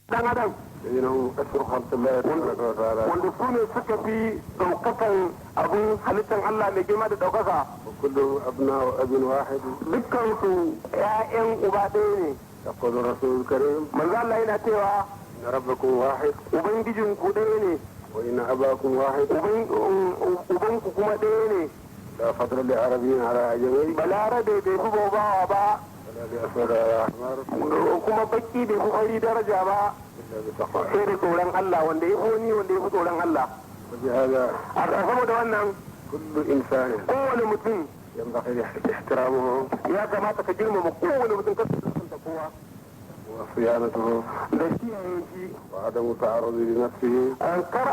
Dan adam. الذين هم أشرف خلق الله تبارك وتعالى. Wanda su ne suka fi ɗaukakan abin halittar Allah mai girma da ɗaukaka. وكلهم أبناء أب واحد. Dukkansu 'ya'yan uba ɗaya ne. يقول الرسول الكريم: Manzo Allah yana cewa: إن ربكم واحد. Ubangijin ku ɗaya ne. وإن أباكم واحد. Ubanku kuma ɗaya ne. لا فضل لعربي على أعجمي. Balarabe bai fi bawa ba. ولا لأسود على أحمر. Kuma baki bai fi fari daraja ba. إلا بتقوى. Sai da tsoron Allah, wanda ya fi wani, wanda ya fi tsoron Allah. وبهذا A saboda wannan كل إنسان kowane mutum ينبغي احترامه ya kamata ka girmama kowane mutum, ka da kowa وصيانته da kiyaye shi وعدم تعرض لنفسه kar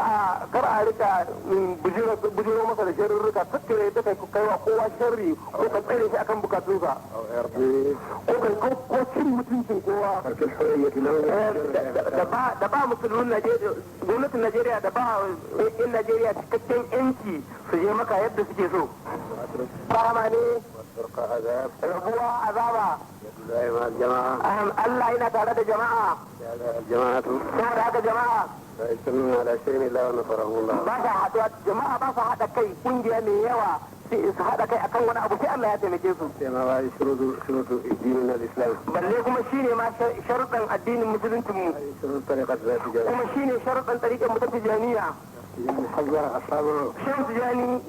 a rika bujiro masa da sharrurruka, kakkare da kai kaiwa kowa sharri ko ka tsare shi akan bukatunsa أو عرضه ko kai ko cin mutuncin kowa. ترك الحرية له. Da ba musulmin Najeriya, gwamnatin Najeriya da ba yan Najeriya cikakken yanci su je maka yadda suke so. Rahama ne. والفرقة عذاب. Rabuwa azaba. يد الله مع الجماعة. Allah yana tare da jama'a. لهذا الجماعة Saboda haka jama'a لا يجتمعون على شيء إلا ونصرهم الله. ba sa haɗuwa, jama'a ba sa haɗa kai, kungiya mai yawa sai su haɗa kai akan wani abu sai Allah ya taimake su. كما هذه شروط ديننا الإسلام. Balle kuma shine ma sharuɗan addinin musuluncin mu. هذه شروط طريقة ذات جماعة. Kuma shine sharuɗan ɗariƙar mu ta Tijaniya. يعني حذر أصحابه Shehu Tijani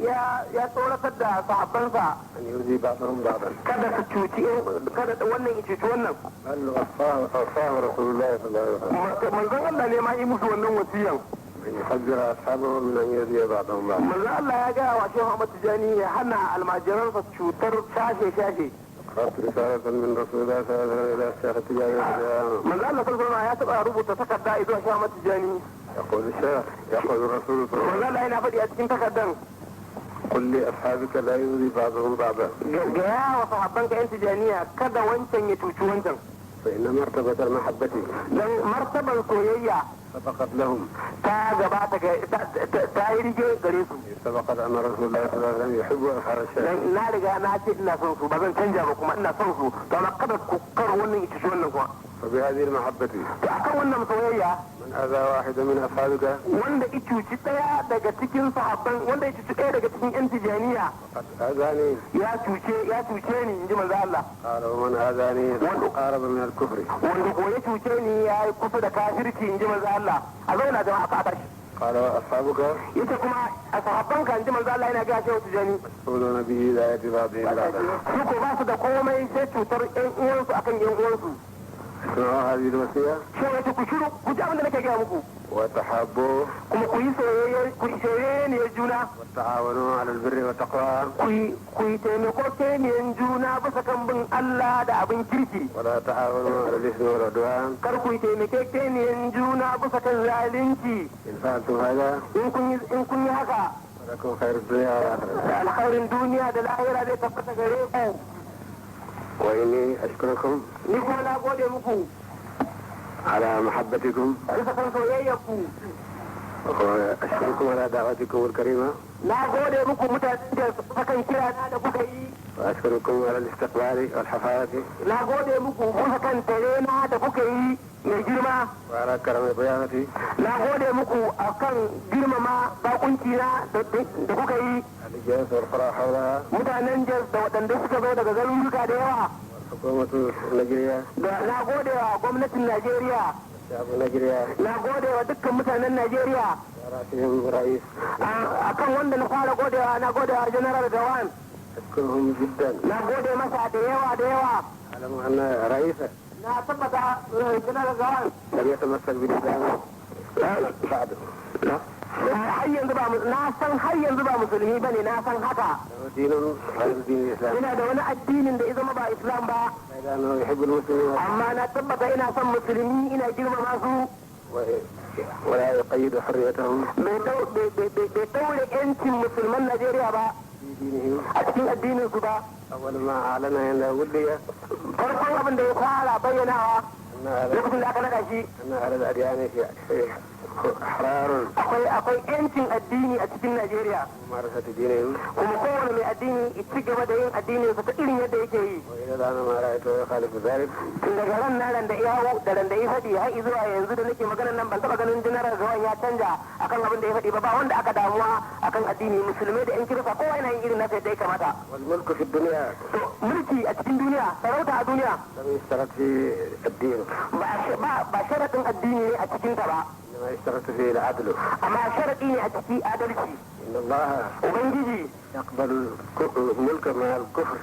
ya tsoratar da sahabbansa أن يؤذي بعضهم بعضا. kada su cuci, kada wannan ya cuci wannan. بل وصاه رسول الله صلى الله عليه وسلم Manzon Allah ne ma yi musu wannan wasiyan. أن يحذر أصحابه من أن يؤذي بعضهم بعضا. Manzon Allah ya gaya wa Shehu Ahmad Tijani ya hana almajiransa cutar sashe sashe. قرأت رسالة من رسول الله صلى الله عليه وسلم إلى الشيخ التجاني رضي الله عنه. Manzon Allah sallallahu alaihi wasallam ya taɓa rubuta takarda zuwa Shehu Ahmad Tijani. يقول الشيخ، يقول الرسول صلى الله عليه Manzon Allah yana faɗi a cikin takardan: وسلم: قل لأصحابك لا يؤذي بعضهم بعضا. Gaya wa sahabbanka yan Tijaniya kada wancan ya cuci wancan. فإن مرتبة المحبة Dan martaban soyayya سبقت لهم. ta gabata ga ta yi rige gare su. سبقت أن رسول الله صلى الله عليه وسلم يحب أصحاب الشيخ. Dan na riga na ce ina son su, ba zan canja ba, kuma ina son su, to amma kada ku kar wannan ya cuci wannan kuma. فبهذه المحبة To akan wannan soyayya من أذى واحدا من أصحابك wanda ya cuci daya daga cikin sahabban, wanda ya cuci daya daga cikin yan Tijaniya فقد آذاني. ya cuce ni, inji manzo Allah. قال: ومن آذاني فقد قارب من الكفر. Wanda ko ya cuce ni ya yi kusa da kafirci, inji manzo Allah. A zauna jama'a ka tashi. قال: وأصحابك Yace kuma a sahabban ka, inji manzo Allah yana ga Shehu Tijani, مسؤولون بإيذاء بعضهم بعضا. su ko ba su da komai sai cutar yan uwansu akan yan uwansu. اسمعوا هذه الوصية. Shehu yace ku shiru ku ji abin da nake gaya muku. وتحابوا. Kuma ku yi soyayya, ku yi soyayya ne juna. وتعاونوا على البر والتقوى. Ku yi taimakon juna bisa kan bin Allah da abin kirki. ولا تعاونوا على الإثم والعدوان. Kar ku yi taimakon juna bisa kan zalunci. إن فعلتم هذا In kun yi haka فلكم خير الدنيا والآخرة. da alkhairin duniya da lahira zai tabbata gare ku. وإني أشكركم Ni kuma na gode muku على محبتكم. bisa kan soyayyar ku. وأشكركم على دعوتكم الكريمة. Na gode muku mutane da suka kan kira na da kuka yi. وأشكركم على الاستقبال والحفاوة. Na gode muku bisa kan tare na da kuka yi mai girma. وعلى كرم ضيافتي. Na gode muku akan girmama bakunci na da kuka yi. الإجازة والفرح حولها. Mutanen Jos da waɗanda suka zo daga garuruka da yawa. والحكومة النيجيرية. Da na gode wa gwamnatin Najeriya. والشعب النيجيريا. Na gode wa dukkan mutanen Najeriya. ورأسهم رئيس. Akan wanda na fara godewa, na gode wa General Gowon. أشكرهم جدا. Na gode masa da yawa da yawa. أعلم أن رئيسه Na tabbata General Gowon لم يتمسك بالإسلام بعد. har yanzu ba na san har yanzu ba musulmi bane, na san haka. له دين غير دين الإسلام. Ina da wani addinin da ya zama ba Islam ba. غير أنه يحب المسلمين. Amma na tabbata ina son musulmi, ina girmama su. ولا يقيد حريتهم Bai daure yancin musulman Najeriya ba في دينهم. a cikin addinin su ba. أول ما أعلن عند ولي Farkon abin da ya fara bayyanawa أن أهل lokacin da aka naɗa shi أن أهل الأديان في أحرار. Akwai yancin addini a cikin Najeriya. ممارسة دينهم. Kuma kowane mai addini ya ci gaba da yin addininsa ta irin yadda yake yi. وإلى الآن ما رأيته يخالف ذلك. Tun daga ran nan da ya hau da ran da ya faɗi har zuwa yanzu da nake maganar nan, ban taɓa ganin Janar Gowon ya canja akan abin da ya faɗi ba. Ba wanda aka damuwa akan addini, musulmai da yan kirista, kowa yana yin irin nasa yadda ya kamata. والملك في الدنيا To mulki a cikin duniya, sarauta a duniya, لم يشترط فيه الدين. ba sharaɗin addini ne a cikin ta ba. إنما يشترط فيه العدل. Amma sharaɗi ne a ciki adalci. إن الله Ubangiji يقبل الملك مع الكفر.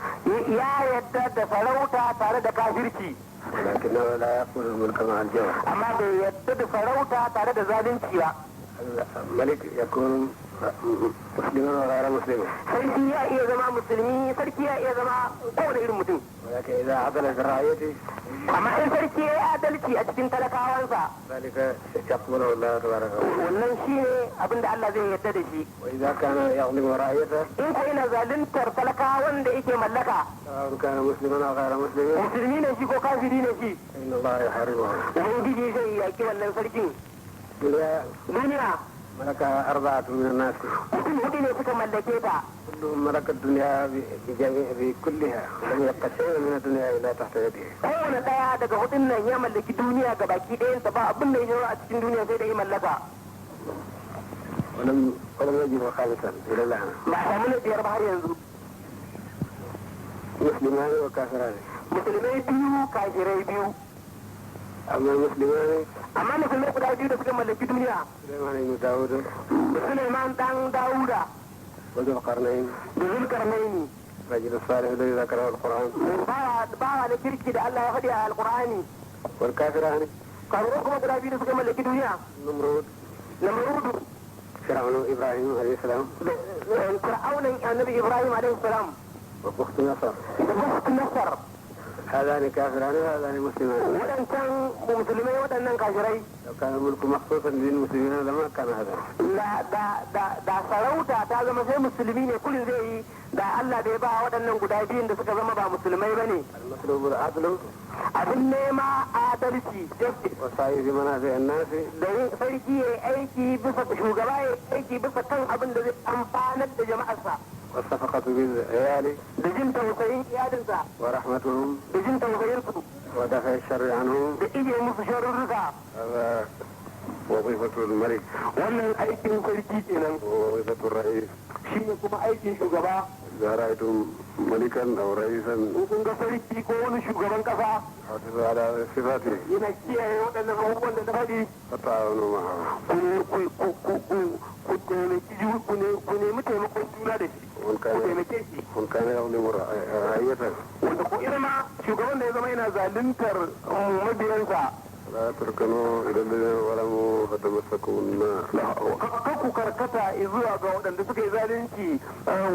ya yadda da sarauta tare da kafirci. ولكنه لا يقبل الملك مع الجور. Amma bai yadda da sarauta tare da zalunci ba. الملك يكون مسلما وغير مسلم. Sarki ya iya zama musulmi, sarki ya iya zama kowane irin mutum. ولكن إذا عدل في رعيته، Amma in sarki ya yi adalci a cikin talakawansa، ذلك يقبله الله تبارك وتعالى. wannan shine abin da Allah zai yarda da shi. وإذا كان يظلم رعيته، In ko yana zaluntar talakawan da yake mallaka، سواء كان مسلما أو غير مسلم، musulmi ne shi ko kafiri ne shi، فإن الله يحاربه. Ubangiji zai yaki wannan sarkin. الدنيا Duniya ملكها أربعة من الناس. mutum hudu ne suka mallake ta. كلهم ملك الدنيا بجميع بكلها، ولم يبقى شيء من الدنيا إلا تحت يده. Kowane ɗaya daga hudun nan ya mallaki duniya ga baki ɗayanta, ba abin da ya shaura a cikin duniya sai da ya mallaka. ولم يجدوا خامسا إلى الآن. Ba a samu na biyar ba har yanzu. مسلمان وكافران. Musulmai biyu, kafirai biyu. أما المسلمان، Amma musulmai guda biyu da suka mallaki duniya، سليمان بن داود Suleiman dan Dawuda وذو القرنين، da Zulkarnaini، الرجل الصالح الذي ذكره القرآن. Bawa na kirki da Allah ya faɗi a Alƙur'ani. والكافران، Kafirai kuma guda biyu da suka mallaki duniya، نمرود، Namrudu، فرعون إبراهيم عليه السلام، da Fir'aunan Annabi Ibrahim alaihi salam، وبخت نصر. da Bukht Nasar. هذان كافران وهذان مسلمان. Waɗancan musulmai, waɗannan kafirai. لو كان الملك مخصوصا للمسلمين لما كان هذا. Da sarauta ta zama sai musulmi ne kullum zai yi, da Allah bai ba waɗannan guda biyun da suka zama ba musulmai ba ne. المطلوب العدل. Abin nema adalci, justice. والسعي في منافع الناس. Da yin sarki ya yi aiki bisa, shugaba ya yi aiki bisa kan abin da zai amfanar da jama'arsa. والشفقة بالعيال. Da jin tausayin iyalinsa. ورحمتهم. Da jin tausayinsu. ودفع الشر عنهم. Da ije musu sharurruka. هذا وظيفة الملك. Wannan aikin sarki kenan. ووظيفة الرئيس. Shine kuma aikin shugaba. إذا رأيتم ملكا أو رئيسا In kun ga sarki ko wani shugaban kasa حافظ على صفاته، yana kiyaye waɗannan abubuwan da na faɗi، فتعاونوا معه. ku taimaki ku nemi taimakon juna da shi. ومن Ku كان taimake shi. ومن كان يظلم رعيته، Wanda ko irma shugaban da ya zama yana zaluntar mabiyansa، لا تركنوا إلى الذين ظلموا فتمسكوا النار. Kan ku karkata zuwa ga waɗanda suka yi zalunci,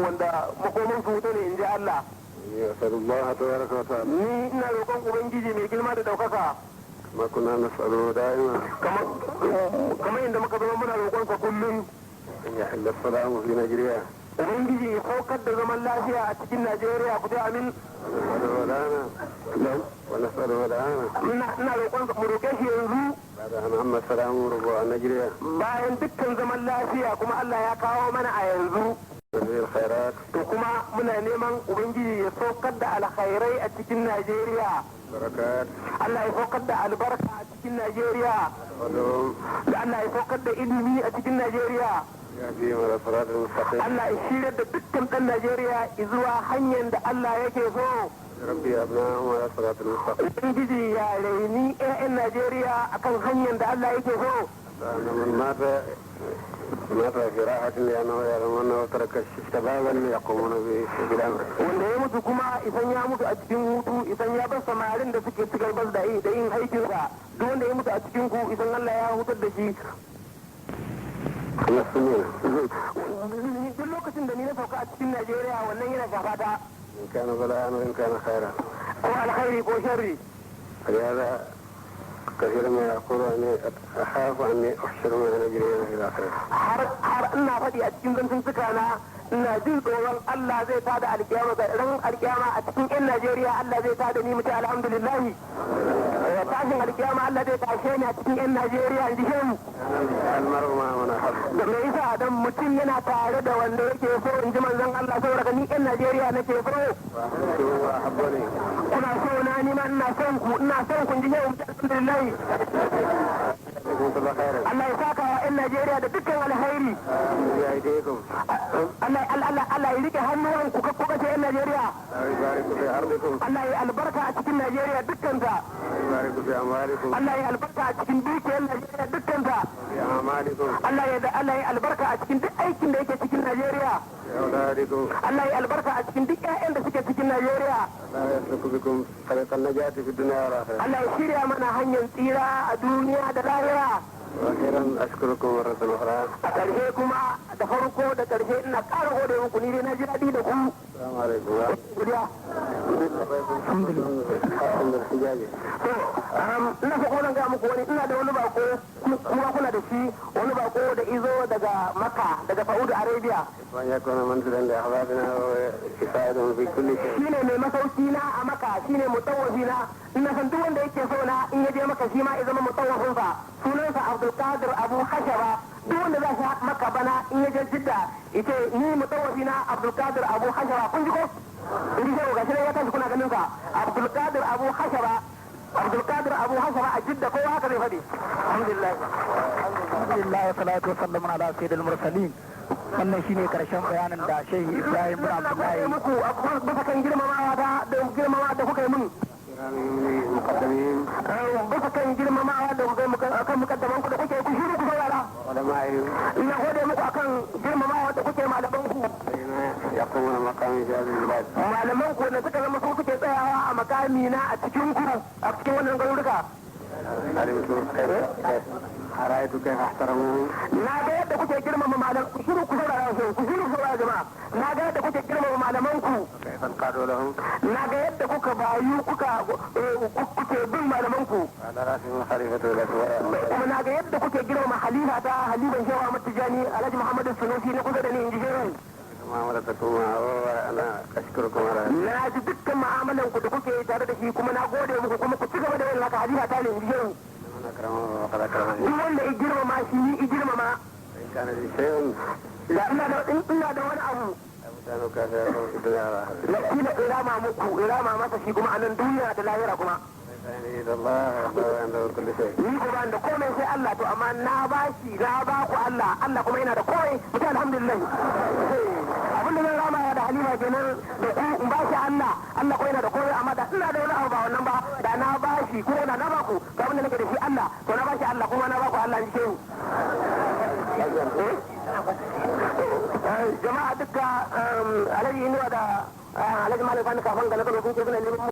wanda makoman su wuta ne, in ji Allah. إني أسأل الله تبارك وتعالى، Ni ina roƙon Ubangiji mai girma da ɗaukaka، كما كنا نسأله دائما، kamar yadda muka zama muna roƙonsa kullum، أن يحل السلام في نيجيريا. Ubangiji ya saukar da zaman lafiya a cikin Najeriya. Ku ce amin. ونسأله الآن ونسأله الآن. Ina roƙonsa, mu roƙe shi yanzu، بعد أن عم السلام ربوع نيجيريا، bayan dukkan zaman lafiya kuma Allah ya kawo mana a yanzu، وفي الخيرات، to kuma muna neman Ubangiji ya saukar da alkhairai a cikin Najeriya. بركات، Allah ya saukar da albarka a cikin Najeriya. علوم، Da Allah ya saukar da ilimi a cikin Najeriya. يهديهم على الصراط المستقيم. Allah ya shirya da dukkan ɗan Najeriya zuwa hanyar da Allah yake so. يربي أبنائهم على الصراط المستقيم. Ubangiji ya raini 'ya'yan Najeriya akan hanyar da Allah yake so. لأن من مات مات في راحة، لأنه يعلم أنه ترك شبابا يقومون بالأمر. Wanda ya mutu kuma isan ya mutu a cikin hutu, isan ya bar samarin da suke ci gaba da yin aikinsa. Duk wanda ya mutu a cikin ku, isan Allah ya hutar da shi. 5 سنين. Duk lokacin da ni na sauka a cikin Najeriya, wannan yana shafa ta. إن كان بلاء وإن كان خيرا. Ko alkhairi ko sharri. فلهذا كثيرا ما يقول أني أخاف أني أحشر مع نيجيريا في الآخرة. Har ina faɗi a cikin zantuttuka na, ina jin tsoron Allah zai tada alkiyama, ran alkiyama a cikin 'yan Najeriya Allah zai tada ni, mutu alhamdulillah. Ya tada Tashin alkiyama Allah zai tashe ni a cikin 'yan Najeriya, in ji shehu. المرء مع من أحب. Da me yasa? Dan mutum yana tare da wanda yake so, in ji manzon Allah. Saboda ni 'yan Najeriya nake so. وأحببته وأحبني. Kuna so na, ni ma ina son ku, ina son ku, in ji shehu. Alhamdulillah. جزاكم الله خيرا. Allah ya saka wa 'yan Najeriya da dukkan alkhairi. بأيديكم. Allah Allah Allah ya rike hannuwanku ka kuka ce 'yan Najeriya. الله يبارك في أرضكم. Allah ya albarka a cikin Najeriya dukkanta. الله يبارك في أموالكم. Allah ya albarka a cikin dukiyar Najeriya dukkanta. في أعمالكم. Allah ya albarka a cikin duk aikin da yake cikin Najeriya. في أولادكم. Allah ya albarka a cikin duk ƴaƴan da suke cikin Najeriya. الله يسلك بكم طريق النجاة في الدنيا والآخرة. Allah ya shirya mana hanyar tsira a duniya da lahira. وأخيرا أشكركم مرة أخرى. A ƙarshe kuma, da farko da ƙarshe, ina ƙara gode muku, ni dai na ji daɗi da ku. السلام عليكم. Godiya. الحمد لله الحجاجي. To, ina so kuma zan gaya muku wani, ina da wani bako, kuma kuna da shi, wani bako da izo daga Makka, daga Saudi Arabia. وأن يكون منزلا لأحبابنا ويساعدهم في كل شيء. Shine mai masauki na a Maka, shine mutawwafi na. Ina san duk wanda yake so na, in ya je Maka, shi ma ya zama mutawwafin sa. Sunansa Abdul Qadir Abu Hashaba. Duk wanda za shi Maka bana, in ya je Jidda, yace ni mutawwafi na Abdul Qadir Abu Hashaba. Kun ji ko? In ji shehu, gashi nan ya tashi, kuna ganin sa, Abdul Qadir Abu Hashaba, Abdul Qadir Abu Hashaba a Jidda. Kowa haka zai faɗi. Alhamdulillah. Alhamdulillah wa salatu wa sallam ala sayyidil mursalin. Wannan shine karshen bayanin da Shehu Ibrahim bin Ina gode Abdullahi muku bisa kan girmamawa da girmamawa da kuka yi mun. كرامهم للمقدمين. Bisa kan girmamawa da kuka yi akan mukaddaman ku da kuke, ku shiru ku saurara. وعلمائهم. Ina gode muku akan girmamawa da kuke malaman ku. الذين يقومون مقام في هذه البلاد. Malaman ku da suka zama su suke tsayawa a makami na a cikin ku, a cikin wannan garuruka. علمت كيف رأيت كيف احترموه. Na ga yadda kuke girmama malam, ku shiru ku saurara su, ku shiru ku saurara jama'a. Na ga yadda kuke girmama malaman ku. وكيف انقادوا لهم. Na ga yadda kuka bayu, kuka kuke bin malaman ku. وعلى رأسهم خليفة الأكبر. Kuma na ga yadda kuke girmama halifa ta, halifan Shehu Ahmad Tijani, Alhaji Muhammadu Sunusi na kusa da ni, in ji shehu. معاملتكم معه وأنا أشكركم على هذا. Na ji dukkan mu'amalan ku da kuke yi tare da shi, kuma na gode muku, kuma ku ci gaba da yin haka. Halifa ta ne, in ji shehu. من أكرمه وقد أكرمني. Duk wanda ya girmama shi, ni ya girmama. إن كان لي شيء Da ina da wani abu, لابد أن أكافئه في الدنيا والآخرة. na kila in rama muku, in rama masa shi kuma a nan duniya da lahira kuma. ليس عندي إلا الله وحده عنده كل شيء. Ni ko ba da komai sai Allah, to amma na ba shi, na ba ku Allah, Allah kuma yana da komai. Mutum alhamdulillah, abin da zan rama da halima kenan da ku, in ba shi Allah, Allah ko yana da komai. Amma da ina da wani abu ba wannan ba, da na ba shi ko da na ba ku. To abin da nake da shi Allah, to na ba shi Allah, kuma na ba ku Allah, in ji shehu. Jama'a duka, Alhaji Inuwa da Alhaji Malam Sani kafin ga na Kano sun ce suna neman